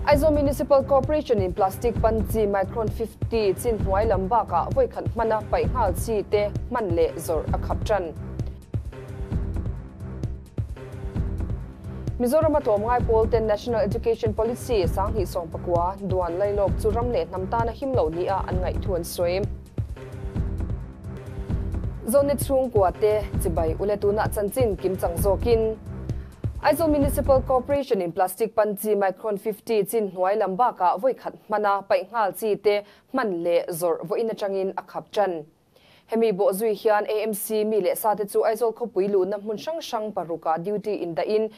Aizawl Municipal Corporation in plastic pan chi micron 50 chin hnuai lam bakah vawi khat hmana paih nghal chi te hman leh zawrh a khap tan. Mizoram a tlawmngai pawl ten National Education Policy 2019 duan lailawk chu ram leh hnam tana him lo nia an ngaih thu an sawi. Zonet chhungkua te chibai ule tunah chanchin kimchang zawkin Aizawl Municipal Corporation in plastic pan chi micron 50 chin hnuai lam bakah vawi khat hmana paih nghal chi te hman leh zawrh vawiin atangin a khap tan. Hemi bawh zui hian AMC mi leh sa te chu Aizawl khawpui luhna hmun hrang hrang parukah duty in dahin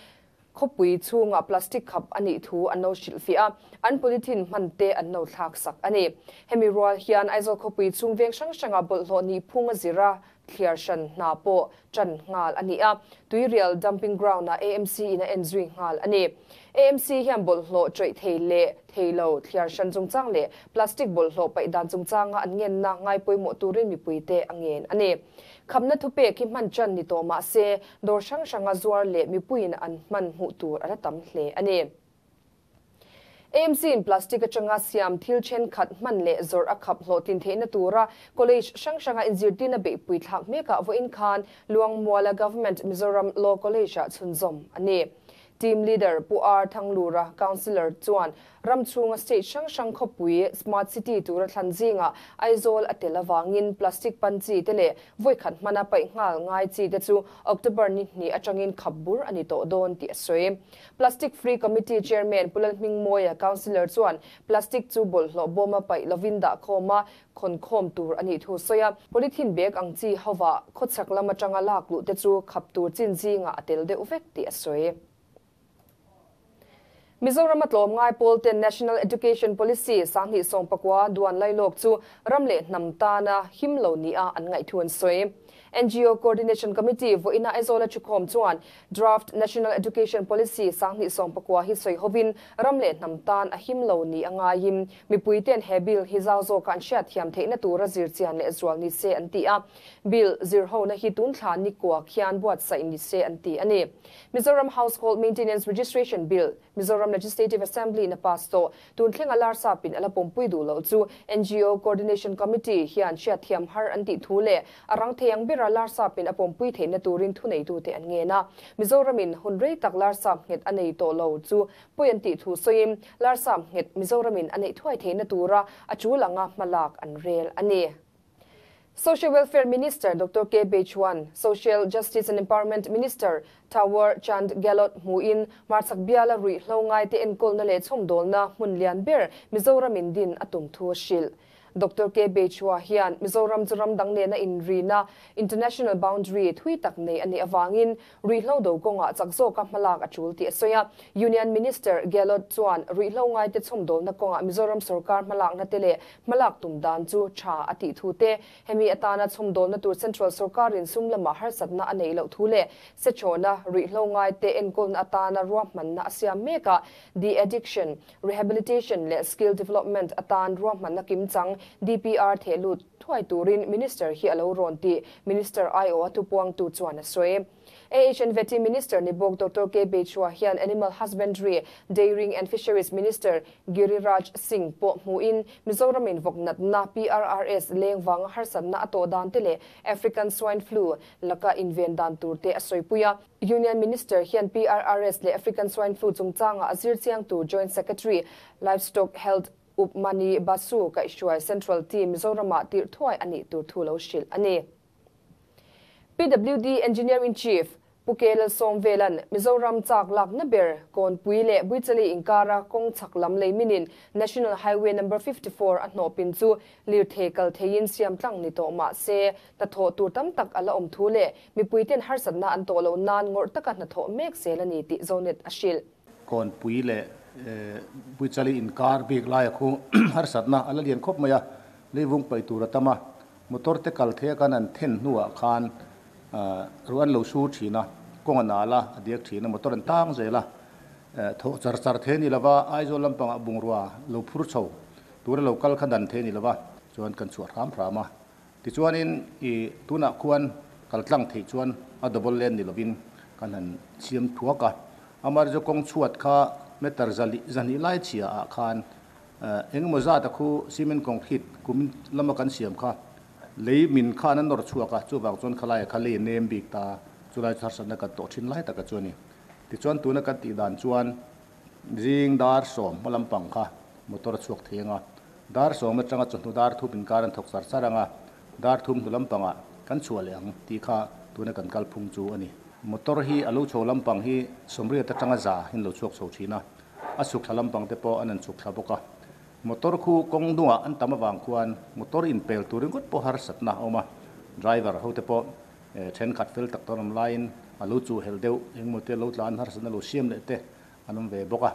khawpui chhungah plastic khap a nih thu an lo hrilhfiah a, an polythene hman te an lo thlak sak a ni. Hemi rual hian Aizawl khawpui chhung veng hrang hrangah bawlhhlawh nih phung a zir a, thliar hran hna pawh ṭan nghal a ni a, Tuirial dumping ground-ah AMC in a en zui nghal a ni. AMC hian bawlhhlawh ṭawih thei leh thei lo thliar hran chungchang leh plastic bawlhhlawh paih dan chungchanga an ngenna ngai pawimawh turin mipuite a ngen a ni. Khamna thupek hi hman ṭan ni tawh mah se, dawr hrang hranga zuar leh mipuiin an hman hmuh tur a la tam hle a ni. AMC in plastic atanga siam thil thenkhat hman leh zawrh a khap hlawhtlin theihna tura college hrang hranga inzirtirna beihpui thlak mekah vawiin khan Luangmuala Government Mizoram Law College-ah chhunzawm a ni. Team Leader Pu R Thanglura, Councillor chuan ram chhunga state hrang hrang khawpui Smart City tura thlan zingah Aizawl a tel avangin plastic pan chi te leh vawikhat hmana paih nghal ngai chi te chu October ni hnih atangin khap bur a ni tawh dawn tih a sawi. Plastic Free Committee Chairman Pu Lalhmingmawia, Councillor chuan plastic chu bawlhhlawh bawma paih lovin dah khawm a, khawn khawm tur a nih thu sawi a. Polythene bag ang chi hova khawchhak lam atanga lak luh te chu khap tur chin zingah a tel deuh vek tih a sawi. Mizoram a tlawmngai pawl ten National Education Policy 2019 duan lailawk chu ram leh hnam tana him lo nia an ngaih thu an sawi. NGO Coordination Committee vawiina Aizawl a thukhawm chuan Draft National Education Policy 2019 hi sawi hovin ram leh hnam tan a him lo ni a ngaiin mipui ten he bill hi zau zawka an hriat thiam theihna tura zir chian leh zual ni se an ti a. Bill zir hona hi tun thla ni kua khian buatsaih ni se an ti a ni. Mizoram Household Maintenance Registration Bill Mizoram Legislative Assembly na pass tawh tun thlenga larsapin a la pawmpui duh loh chu NGO Coordination Committee hian hriat thiam har an tih thu leh a rang thei ang bera larsapin a pawmpui theihna turin thuneitute an ngen a. Mizoramin hun rei tak larsap nghet a nei tawh lo chu pawi an tih thu sawiin larsap nghet Mizoramin a neih thuai theihna tura a tul anga hmalak an rel a ni. Social Welfare Minister Doctor K. Beichuan, Social Justice and Empowerment Minister Thawar Chand Gehlot hmuin hmarchhak biala ruihhlo ngaite enkawlna leh chhawmdawlna hmun lian ber Mizoramin din a tum thu a hrilh. Doctor K. Beichua hian Mizoram chu ram dang nena inrina international boundary thui tak nei a nih avangin ruihhlo do kawngah chak zawka hmalak a tul tih a sawi a. Union Minister Gehlot chuan ruihhlo ngaite chhawmdawlna kawngah Mizoram sorkar hmalakna te leh hmalak tum dan chu tha a tih thu te, hemi atana chhawmdawlna tur Central sorkarin sum lamah harsatna a neih loh thu leh sechhawna ruihhlo ngaite enkawlna atana ruahmanna a siam mek a, de-addiction, rehabilitation leh skill development atan ruahmanna kimchang DPR thehlut thuai turin Minister hi a lo rawn tih Minister aiawh a thupuangtu chuan a sawi. AHN Vety Minister ni bawk Doctor K. Beichhua hian Animal Husbandry, Dairying and Fisheries Minister Giriraj Singh pawh hmuhin Mizoramin vawk natna PRRS leng vanga harsatna a tawh dan te leh African Swine Flu laka inven dan tur te a sawipui a. Union Minister hian PRRS leh African Swine Flu chungchanga a zir chiang tur Joint Secretary, Livestock Health Upmani Basu kaihhruai Central Team Mizoramah tirh thuai a nih tur thu lo hrilh a ni. PWD Engineering Chief Pu K Lalsawmvelan Mizoram chak lakna ber Kawnpui leh Buichali inkara kawng chhak lam lei minin National Highway Number 54 a hnawhpin chu lirthei kal theiin siam tlang ni tawh mah se hnathawh tur tam tak a la awm thu leh mipuiten harsatna an tawh loh nan ngawrh taka hnathawh mek zel a ni tih Zonet a hrilh. Kawnpui leh Buichali inkar bik laia khu harsatna a la lian khawp mai a, leivung paih tur a tam a. Motor te kal thei a kan an then hnuah khan ruah an lo sur thin a, kawng a nal a, a diak thin a, motor an tang zel a, thawh char char thei a ni lova, Aizawl lampangah bungrua lo phur chho tura lo kal kha dan thei a ni lova, chuan kan chhuah hram hram a. Tichuanin ih tunah khuan kal tlang theih chuan a double lane ni lovin kan han siam thuak a, amaherawhchu kawng chhuat kha. meter 200 lai chhia ah khan engemaw zat a khu cement concrete kum lama kan siam kha lei min khan a nawr chhuak a, chuvang chuan khalai ah kha lei a nem bik ta, chulai chu harsatna kan tawh thin lai taka chu a ni. Tichuan tuna kan tih dan chuan zing dar 10 hma lampang kha motor a chhuak thei anga, dar 10 atanga chawhnu dar 3 inkar an thawk char char anga, dar 3 hnu lampangah kan chhuah leh ang tih kha tuna kan kalphung chu a ni. Motor hi a lo chho lampang hi 80 atanga 100 in lo chhuak chho thin a, a chhuk thla lampang te pawh an an chhuk thla bawk a. Motor khu kawng dungah an tam avang khuan motor inpel tur ringawt pawh harsatna a awm a, driver ho te pawh thenkhat fel tak tawn awm laiin a lo chuh helh deuh engemaw te lo tlan harsatna lo siam leh te an awm ve bawk a,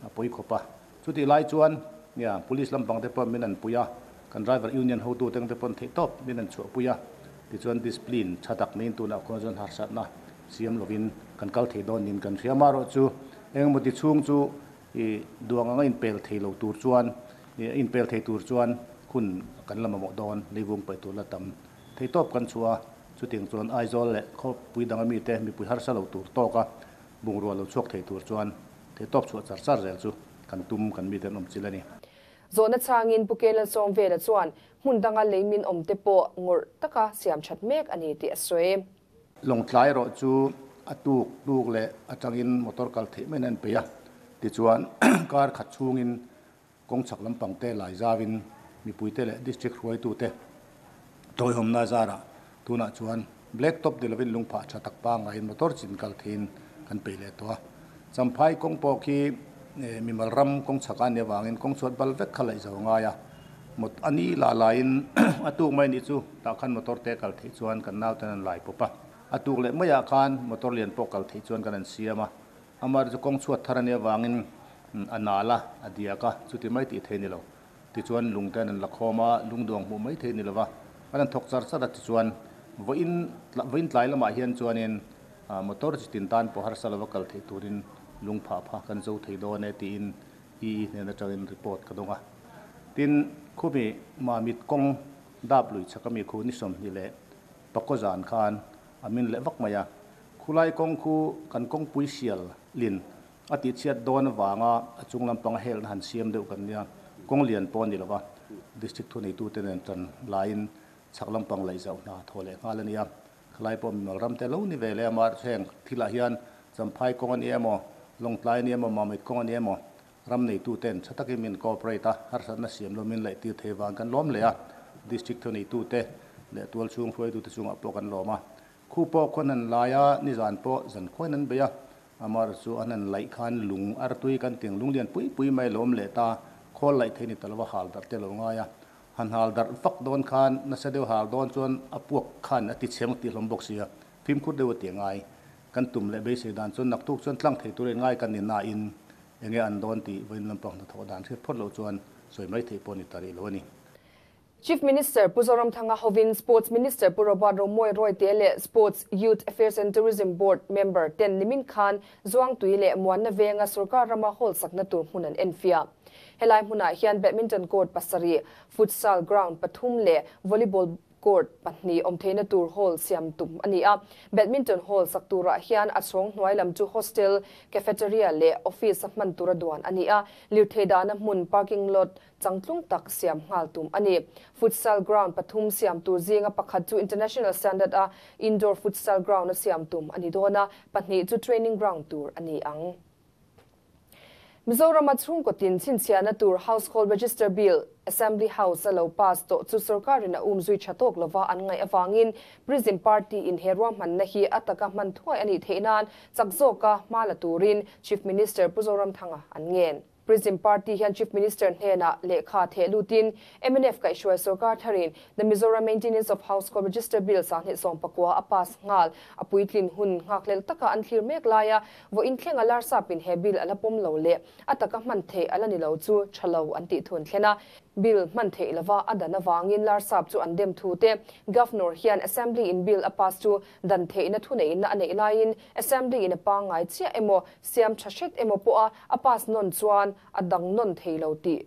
a pawi khawp a. Chutih lai chuan nia police lampang te pawh min an pui a, kan driver union hotu te ang te pawh an theih tawp min an chhuah pui a, tichuan discipline tha tak niin tunah khuan chuan harsatna siam lovin kan kal thei dawn niin kan hria. Amaherawhchu engemaw ti chhung chu i duang anga inpel thei lo tur chuan inpel thei tur chuan hun kan la mamawh dawn, leivung paih tur la tam thei tawp kan chhuah a, chutiang chuan Aizawl leh khawpui danga mite mipui harsa lo tur tawka bungrua lo chhuak thei tur chuan thei tawp chhuah char char zel chu kan tum kan mite an awm chil a ni. Zawhna changin Pu Kelalsawm Vela chuan hmun danga leimin awmte pawh ngawrh taka siam that mek a ni tih a sawi. Lawngtlai erawh chu a tuk tuk leh atangin motor kal theih maiin a inpeih a, tichuan kar khat chhungin kawng chhak lampang te lai zauvin mipuite leh district hruaitute tawihawmna zarah tunah chuan black top ni lovin lungphah tha tak pangaiin motor chin kal theiin kan peih leh tawh a. Champhai kawng pawh khi mimal ram kawng chhak a nih avangin kawng chhuat bal vek kha laih zo a ngai a, mot a ni lah laiin a tuk mai nih chu tah khan motor te kal theih chuan kan nauten an lai pawp a, a tuk leh maiah khan motor lian pawh kal theih chuan kan an siam a, amah chu kawng chhuat thar a nih avangin a nal a, a diak a, chuti mai tih thei ni lo. Tichuan lung te an an la khawm a, lungduang hmuh mai thei ni lo va, an an thawk char char a, tichuan vawiin vawiin tlai lamah hian chuanin motor chi tin tan pawh harsa lova kal theih turin lung phah phah kan zo thei dawn e tiin EE hnen atangin report ka dawng a. Tin, khumi Mamit kawng dap lui chhak ami khu ni 24 zan khan a min leh vak mai a. Khulai kawng khu kan kawngpui sial lin a tihchhiat dawn avanga a chung lampanga helna han siam deuh kan nia, kawng lian pawh a ni lova, district thuneitute nen tan laiin chhak lampang laih zauh hna thaw leh nghal a nia. Khalai pawh mimal ram te lo ni ve leh a, mahse heng thilah hian Champhai kawng a ni emaw, Lawngtlai a ni emaw, Mamit kawng a ni emaw, ram neituten tha takin min cooperate a, harsatna siam lo min laihtir thei vang kan lawm leh a, district thuneitute leh tualchhung hruaitute chungah pawh kan lawm a. Khu pawh khuan an lai a, nizan pawh zan khuain an bei a, amar chu an han laih khan lung artui kan ting lung lian pui pui mai lawm leh ta, khawl laih thei ni ta lova hal darh te lo ngai a, han hal darh vak dawn khan nasa deuh hal dawn chuan a puak khan a ti chhem tih hlawm bawk sia, fimkhur deuh a ti ngai. Kan tum leh beisei dan chuan naktuk chuan tlang thei tur in ngai kan ni nain enge an dawn tih vawiin lampang hnathawh dan hriat phawt loh chuan sawi mai theih pawh ni ta rih lo a ni. Chief Minister Pu Zoramthanga hovin Sports Minister Pu Robert Romawia Royte leh Sports, Youth Affairs and Tourism Board member ten nimin khan Zuangtui leh Muanna venga sorkar rama hall sakna tur hmun an enfiah. Helai hmunah hian badminton court pasarih, futsal ground pathum leh volleyball court pahnih awm theihna tur hall siam tum a ni a. Badminton hall sak turah hian a chhawng hnuai lam chu hostel, cafeteria leh office a hman tura duan a ni a. Lirthei dahna hmun parking lot changtlung tak siam nghal tum a ni. Futsal ground pathum siam tur zinga pakhat chu international standard a indoor futsal ground a siam tum a ni dawn a, pahnih chu training ground tur a ni ang. Mizorama chhungkaw tin chhinchhiahna tur Household Register Bill, Assembly House a lo pass tawh chu sorkarin a um zui tha tawk lova an ngaih avangin Prism Party in he ruahmanna hi a taka hman thuai a nih theih nan chak zawka hma la turin Chief Minister Pu Zoramthanga an ngen. Prism Party hian Chief Minister hnenah lehkha theh lutin mnf kaihhruai sorkar tharin The Mizoram Maintenance of Household Register Bill 2019 a pass nghal a puitlin hun nghakhlelh taka an thlir mek laia vawiin thlenga larsapin he bill a la pawm lo leh a taka hman theih a la ni lo chu tha lo an tih thun thlen a. Bill hman theih lova a dan avangin larsap chu an dem thu te Governor hian Assembly in bill a pass chu dan theihna thuneihna a neih laiin Assembly in a pangngai chiah emaw siam tha hret emaw pawha a pass nawn chuan a dang nawn thei lo tih.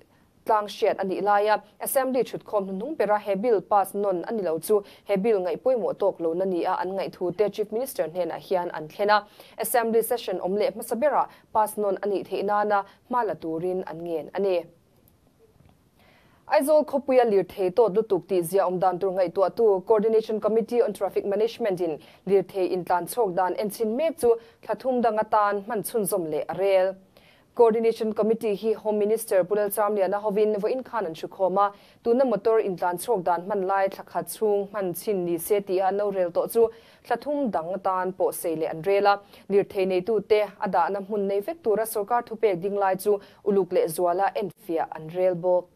tlang hriat a nih laia Assembly thutkhawm hnuhnung bera he bill pass nawn a ni lo chu he bill ngaih pawimawh tawk lohna nia an ngaih thu te Chief Minister hnenah hian an thlen a. Assembly session awm leh hmasa berah pass nawn a nih theih nana hma la turin an ngen a ni. Aizawl khawpuia lirthei tawt lutuk tih zia awm dan tur ngaihtuahtu Coordination Committee on Traffic Management in lirthei intlan chhawk dan enchin mek chu thla thum dang atan hman chhunzawm leh a rel. Coordination Committee hi Home Minister Pu Lalchamliana hovin vawiin khan an hrukhawm a, tuna motor intlan chhawk dan hman lai thla khat chhung hman chhin ni se tia an lo rel tawh chu thla thum dang atan pawh sei leh an rel a. Lirthei neitute a dahna hmun nei vek tura sorkar thupek ding lai chu uluk leh zuala enfiah an rel bawk.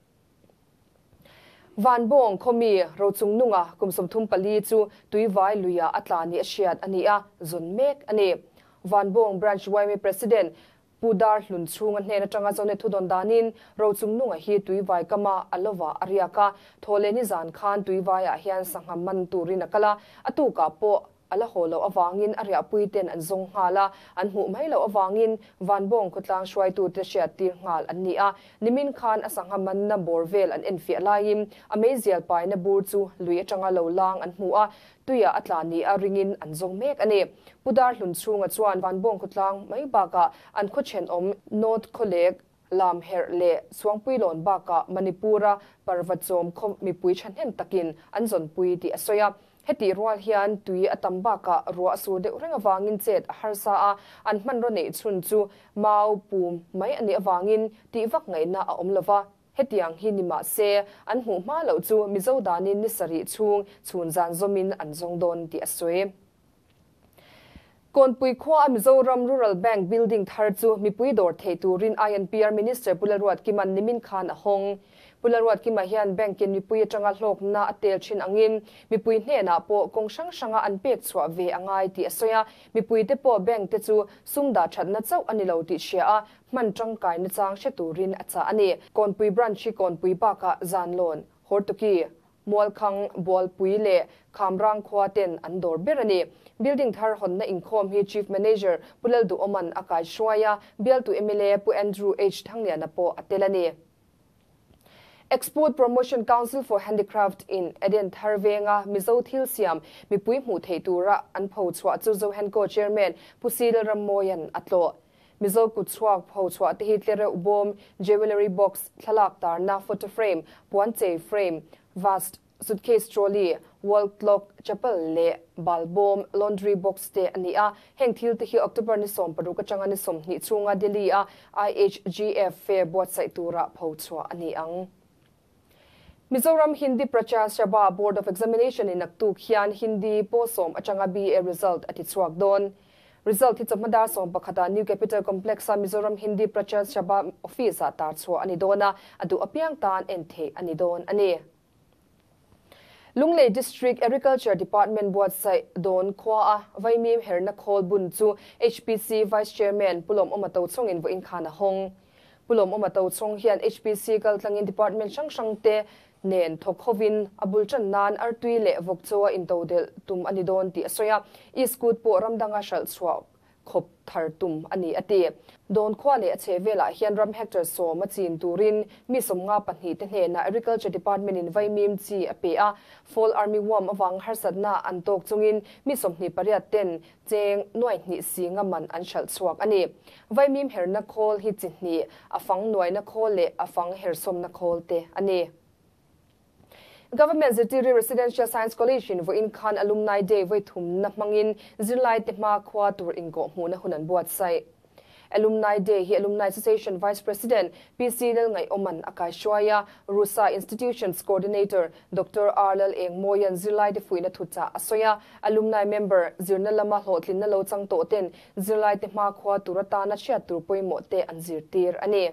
Vanbawng khawmi Rochung nunga kum 34 chu tuivai luia a tla ni a hriat a ni a, zawn mek a ni. Vanbawng Branch YMA President Pu Dar Hlun chhunga hnen atanga Zonet thudawn danin Rochung nunga hi tuivai kama a lova a riak a, thawh leh ni zan khan tuivaiah hian sangha man turin a kal a, a tukah pawh a la haw loh awangin a riahpui ten an zawng nghal a, an hmuh mai loh awangin Vanbawng khawtlang hruaitute hriat tir nghal an ni a. Nimin khan a sangha manna bawr vel an enfiah laiin a meizial paina bur chu lui atanga lo lang an hmu a, tuia a tla ni a ringin an zawng mek a ni. Pu Dar Hlun chhunga chuan Vanbawng khawtlang mai bakah an khaw thenawm North Khawlek, Lam herh leh Suangpuilawn bakah Manipur-a parvachawm khaw mipui thahnem takin an zawnpui tih a sawi a. Heti rual hian tui a tam bakah ruah a sur deuh reng avangin chet a harsa a, an hmanraw neih chhun chu mau pum mai a nih avangin tih vak ngaihna a awm lova. Hetiang hi ni mah se, an hmuh hma loh chu Mizo danin ni sarih chhung chhun zan zawmin an zawng dawn tih a sawi. Kawnpui khua a Mizoram Rural Bank building thar chu mipui dawr thei turin INPR Minister Pu Lalruatkima'n nimin khan a hawng. Pu Lalruatkima hian bank-in mipui atanga hlawkna a tel thin angin mipui hnenah pawh kawng hrang hranga an pek chhuah ve a ngai tih a sawi a, mipuite pawh bank te chu sum dah thatna chauh a ni lo tih hria a, hman tangkai nachang hre turin a chah a ni. Kawnpui branch hi Kawnpui bakah Zanlawn, Hortuki, Mualkhang, Bualpui leh Khamrang khua ten an dawr ber a ni. Building thar hawnna inkhawm hi Chief Manager Pu Lalduhawman a kai hruai a, bialtu mla Pu Andrew H Thangliana pawh a tel a ni. Export Promotion Council for Handicraft in Eden thar venga Mizo thil siam mipui hmuh theih tura an pho chhuah chu Zohenco Chairman Pu Sil Rammawian a tlawh. Mizo kut chhuak pho chhuah te hi tlereuh bawm, jewellery box, thlalak tarna, photo frame, puan chei frame, vast, suitcase trolley, wall clock, chapel leh bal bawm, laundry box te a ni a. Heng thil te hi October ni 16 atanga ni 20 chhunga Delhi a IHGF fair buatsaih tura pho chhuah a ni ang. Mizoram Hindi Prachar Sabha Board of Examination in naktuk hian Hindi pawlsawm atanga BA result a ti chhuak dawn. Result hi chawhma 11 New Capital Complex a Mizoram Hindi Prachar Sabha office a tar chhuah a ni dawn a, a duh apiang tan en theih a ni dawn a ni. Lunglei District Agriculture Department buatsaih dawn khua a vaimim herna khawl bun chu HPC Vice Chairman Pu Lawmawma Tochhawngin vawiin khan a hawng. Pu Lawmawma Tochhawng hian HPC kaltlangin department hrang hrang te nen thawk hovin a bul tan nan artui leh vawk chaw a intodelh tum a ni dawn tih a sawi a, iskut pawh ramdanga hralh chhuah khawp thar tum a ni a ti. Dawn khua leh a chhe velah hian ram hectare 10 a chin turin mi 52 te hnenah Agriculture Department in vaimim chi a pe a, Fall Army Worm awang harsatna an tawk chungin mi 28 ten cheng nuai hnih singa man an hralh chhuak a ni. Vaimim herna khawl hi chi hnih, a fang nuaina khawl leh a fang hersawmna khawl te a ni. Government Zirtiri Residential Science College in vawiin khan Alumni Day voi thum na hmangin zirlai te hma khua tur inkawh hmuhna hun an buatsaih. Alumni Day hi Alumni Association Vice President PC Lalngaih-awman a kai hruai a, RUSA Institutions Coordinator Dr. R Lal Eng Mawian zirlai te fuihna thuchah a sawi a, Alumni member zirna lama hlawhtlinna lo chang tawh ten zirlai te hma khua tur atana hriat tur pawimawh te an zirtir a ni.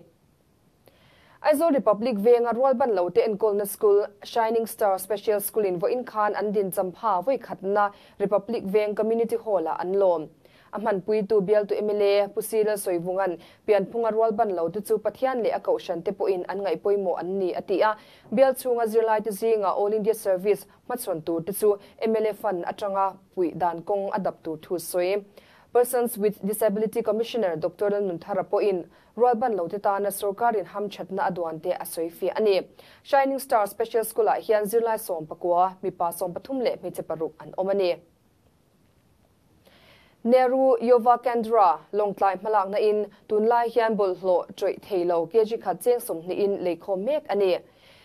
Aizawl Republic venga Rualban lo te enkawlna school Shining Star Special School in vawiin khan an din champha vawi khatna Republic Veng Community Hall ah an lawm. A hmanpuitu bialtu MLA Pu Sila Sawivungan pianphunga Rualban lo te chu Pathian leh a kohhran te pawhin an ngaih pawimawh an ni a ti a. Bial chhunga zirlai te zinga All India Service hmachhawn tur te chu MLA fund atanga puih dan kawng a dap tur thu sawi. Persons with Disability Commissioner Doctor Lalnunthara pawhin rualban lote tana sorkarin hamthatna a duan te a sawi fiah a ni. Shining Star Special School-ah hian zirlai 19, mipa 13 leh hmeichhe paruk an awm a ni. Nehru Yuva Kendra, Lawngtlai hmalakna in tunlai hian bawlhhlawh tawih thei lo kg khat cheng 20 in leikhawm mek a ni.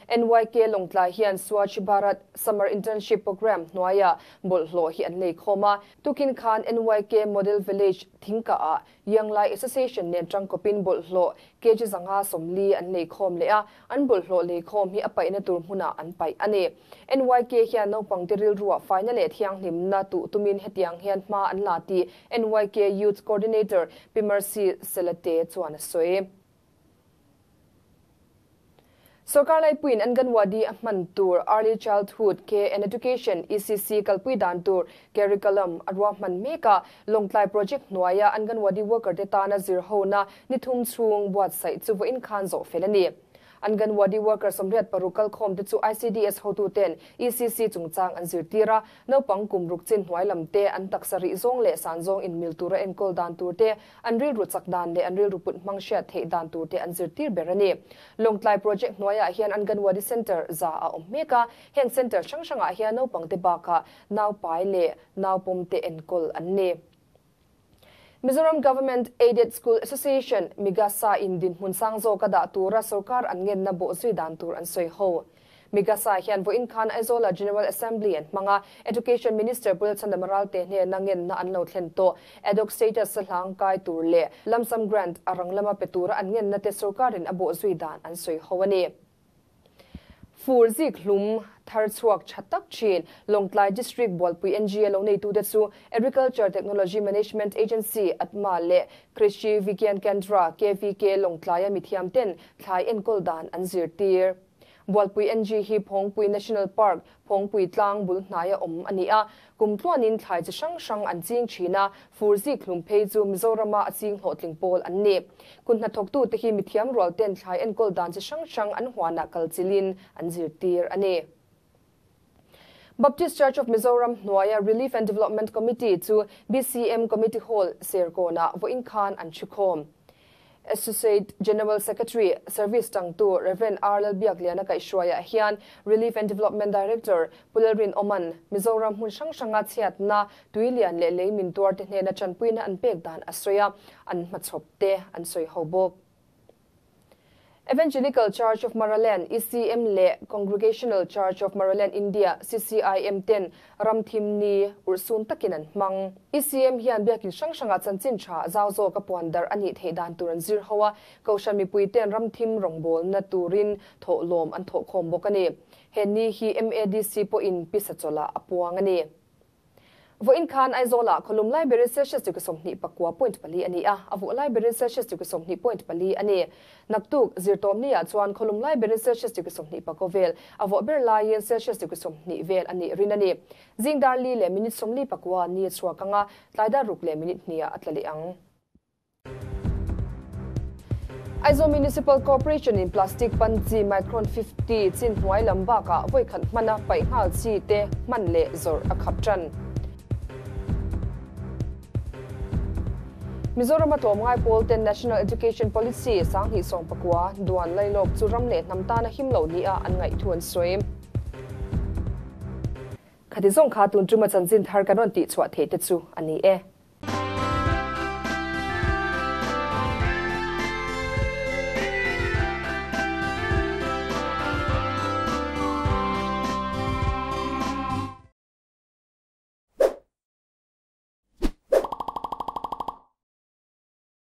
NYK Lawngtlai hian Swachh Bharat Summer Internship Programme hnuaiah bawlhhlawh hi an leikhawm a. Tukin khan NYK Model Village Thingkah-ah Young Lai Association nen tangkawpin bawlhhlawh kg 140 an leikhawm leh a, an bawlhhlawh leikhawm hi a paihna tur hmunah an paih a ni. NYK hian naupangte rilruah faina leh thianghlimna tuh tumin hetiang hian hma an la tih NYK Youth Coordinator Pi Mercy Selate chuan a sawi. Sorkar laipuiin Anganwadi a hman tur Early Childhood Care and Education, ECC, kalpui dan tur curriculum a ruahman mek a, Lawngtlai project hnuaia Anganwadi worker te tana zir hona ni thum chhung buatsaih chu vawiin khan zawh fel a ni. Anganwadi worker 86 kalkhawm te chu ICDS hotu ten ECC chungchang an zirtir a, naupang kum ruk chin hnuai lam te an taksa rih zawng leh san zawng inmil tura enkawl dan tur te, an rilru chak dan leh an rilru put hmang hriat theih dan tur te an zirtir ber a ni. Lawngtlai project hnuaiah hian Anganwadi Centre za a awm mek a, heng centre hrang hrangah hian naupang te bakah naupai leh naupawm te enkawl an ni. Mizoram Government Aided School Association, MIGASA, in dinhmun sang zawka dah tura sorkar an ngenna bawhzui dan tur an sawi ho. MIGASA hian vawiin khan Aizawla General Assembly an hmang a, Education Minister Pu Lalchhandama Ralte hnena ngenna an lo thlen tawh. Ad hoc status a hlang kai tur leh lump sum grant a rang lama pe tura an ngenna te sorkarin a bawhzui dan an sawi ho a ni. Fur zik hlum thar chhuak tha tak thin Lawngtlai District Bualpui NGA lo neitute chu Agriculture Technology Management Agency, ATMA, leh Krishi Vigyan Kendra, KVK, Lawngtlaia mithiam ten thlai enkawl dan an zirtir. Bualpui NG hi Phawngpui National Park, Phawngpui tlang bul hnaia awm a ni a, kum tluanin thlai chi hrang hrang an ching thin a, fur zik hlum phei chu Mizorama a ching hlawhtling pawl an ni. Kun hnathawktute hi mithiam rual ten thlai enkawl dan chi hrang hrang an huanah kal chilhin an zirtir a ni. Baptist Church of Mizoram hnuaia Relief and Development Committee chu BCM Committee Hall Serkawnah vawiin khan an thukhawm. Associate General Secretary, Service tangtu Rev. R. Lalbiakliana kaihhruaiah hian Relief and Development Director Pu Lalrin Oman, Mizoram hmun hrang hranga chhiatna, tuilian leh lei min tuarte hnena tanpuina an pek dan a sawi a, an hmachhawp te an sawi ho bawk. Evangelical Church of Maraland, ECM, leh Congregational Church of Maraland India, CCM, ten ram thim ni urhsun takin an hmang. ECM hian biakin hrang hrangah chanchin tha zau zawk a puan darh a nih theih dan tur an zir ho a, Kohhran mipui ten ram thim rawngbawlna turin thawhlawm an thawhkhawm bawk a ni. He ni hi MADC pawhin pisa chawlhah a puang a ni. Vawiin khan Aizawlah khawlum lai berin Celsius degree 29.4 a ni a, a vuah lai berin Celsius degree 20.4 a ni. Naktuk, zirtawmniah chuan khawlum lai berin Celsius degree 29 vel, a vuah ber laiin Celsius degree 20 vel a nih rin a ni. Zing dar li leh minute 49 ni a chhuak ang a, tlai dar ruk leh minute hniah a tla leh ang. Aizawl Municipal Corporation in plastic pan chi micron 50 chin hnuai lam bakah vawi khat hmana paih nghal chi te hman leh zawrh a khap tan. Mizoram a tlawmngai pawl ten National Education Policy 2019 duan lailawk chu ram leh hnam tana him lo nia an ngaih thu an sawi. Khati zawng kha tun tuma chanchin thar kan rawn tih chhuah theih te chu a ni e.